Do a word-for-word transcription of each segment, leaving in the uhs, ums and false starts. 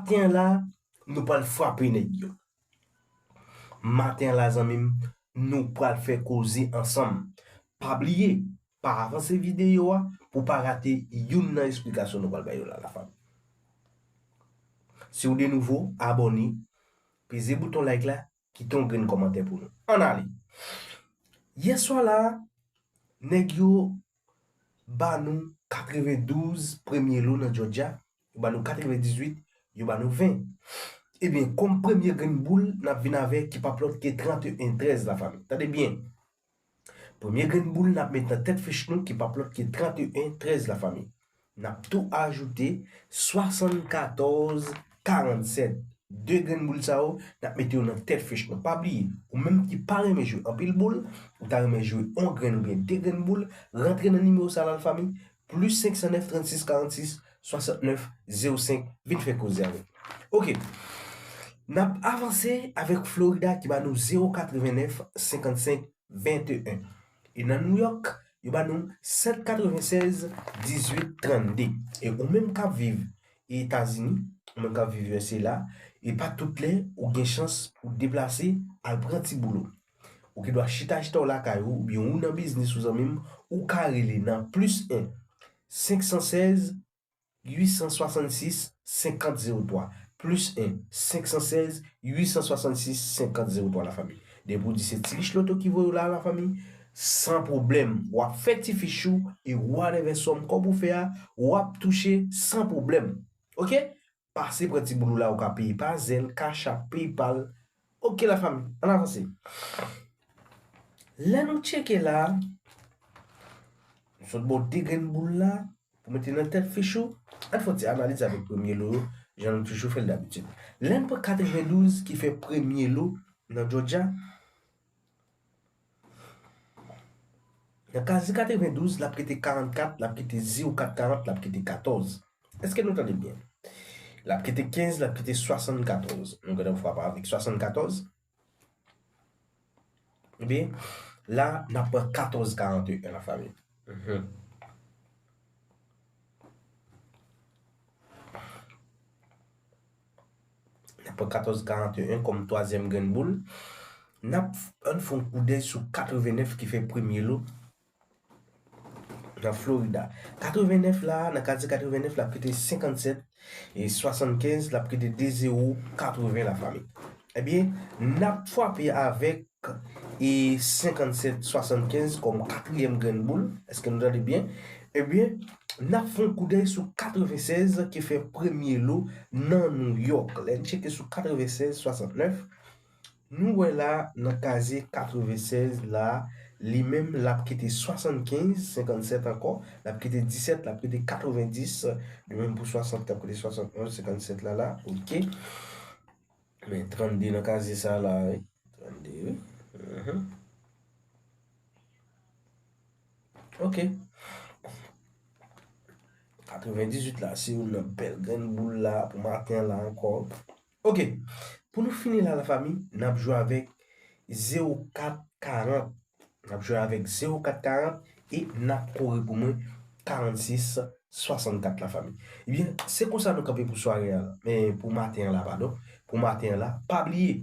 maten la, nou pral frape nèg yo. Maten la, zanmi m, nou pral fè koze ansanm. Pa bliye, pa avanse videyo a pou pa rate youn nan esplikasyon nou pral bay yo la, lafanmi. Si w de nouvo, abòne, peze bouton like la, kite yon grenn kòmantè pou nou. Ann ale. Yèswa la, nèg yo ba nou katrevendouz premye lo nan Georgia, yo ba nou katrevendizuit, yo ba nou ven. Ebyen, kòm premye grenn boul, n ap vin avèk ki p ap lòt ke trannteyen trèz, lafanmi. Tande byen. Premye grenn boul n ap met nan tèt fich nou ki p ap lòt ke trannteyen trèz, lafanmi. N ap tou ajoute swasannkatòz karannsèt. De grenn boul sa yo, n ap mete yo nan tèt fich nou. Pa bliye, ou menm ki pa renmen jwe anpil boul, ou ta renmen jwe yon grenn oubyen de grenn boul, rantre nan nimewo sa la, lafanmi, plis senk san nèf, trannsis, karannsis, swasantnèf, zewo senk, vin fè koze avè m. Oke. N ap avanse avèk Florida ki ba nou zewo katrevennèf, senkannsenk, venteyen. E nan New York, yo ba nou sèt katrevennsèz, dizuit, trannde. E ou menm k ap viv Etazini, ou menm k ap viv U S A la, e pa tout lè ou gen chans pou deplase al pran ti boul ou. Ou gen dwa chita chita w lakay ou, oubyen ou nan biznis ou, zanmi m, ou ka rele nan plis en, senk san sèz, uit san swasannsis, senkant zewo twa, plis en, senk san sèz, uit san swasannsis, senkant zewo twa, lafanmi. Depi w di se Ti Rich Loto ki voye w la, lafanmi, san pwoblèm, w ap fè ti fich ou, e whatever sòm kòb ou fè a, w ap touche san pwoblèm. Oke? Pase pran ti boul ou la, ou ka peye pa Zelle, Cash App, PayPal. Oke, lafanmi, ann avanse. Lè nou tcheke la, nou sot ba w de grenn boul la, pou mete nan tèt fich ou, ann fè yon ti analiz avèk premye lo yo, jan nou toujou fè l dabitid. Lè n pran katrevendouz ki fè premye lo nan Georgia, nan kaze katrevendouz, l ap kite karannkat, l ap kite zewo kat karant, l ap kite katòz. Èske nou tande byen? L ap kite kenz, l ap kite swasannkatòz. Nou gentan frape avèk swasannkatòz. Ebyen, la, n ap pran katòz karanteyen, lafanmi. Mhm. N ap pran katòz karanteyen kòm twazyèm grenn boul. N ap, ann fè yon koudèy sou katrevennèf ki fè premye lo nan Florida. Katrevennèf la, nan kaze katrevennèf, l ap kite senkannsèt, e swasannkenz, l ap kite de zewo katreven, lafanmi. Ebyen, n ap frape avèk e senkannsèt swasannkenz kòm katriyèm grenn boul. Èske nou tande byen? Ebyen, n ap fè yon koudèy sou katrevensèz ki fè premye lo nan New York. Lè n tcheke sou katrevensèz swasantnèf, nou wè la nan kaze katrevensèz la, li menm l ap kite swasannkenz, senkannsèt ankò, l ap kite disèt, l ap kite katrevendis, de menm pou swasant, l ap kite swasantnèf, senkannsèt la la, oke. Men trannde nan kaze sa la, wi. Trannde, wi. Mhm. Oke. Katrevendizuit la, se youn nan bèl grenn boul la pou maten an la ankò. Oke. Pou nou fini la, lafanmi, n ap jwe avèk zewo kat karant. N ap jwe avèk zewo kat karant e n ap kore pou mwen karannsis swasannkat, lafanmi. Ebyen, se konsa nou kanpe pou sware a la. Men pou maten an la, padon. Pou maten an la, pa bliye,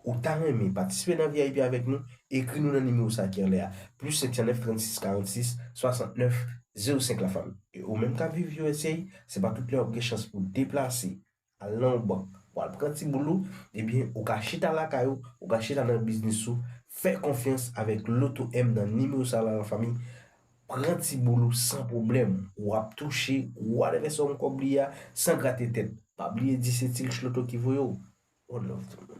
ou ta renmen patisipe nan V I P avèk nou, ekri nou nan nimewo sa ki anlè a. Plis senk san nèf, trannsis, karannsis, swasantnèf, zewo senk, lafanmi. E ou menm k ap viv U S A, se pa tout lè w ap gen chans pou deplase, al nan yon bank, pou al pran ti boul ou, ebyen, ou ka chita lakay ou, ou ka chita nan biznis ou, fè konfyans avèk Loto M nan nimewo sa la, lafanmi. Pran ti boul ou san pwoblèm. W ap touche whatever sòm kòb li a, san grate tèt. Pa bliye di se Ti Rich Loto ki voye w. One love to you.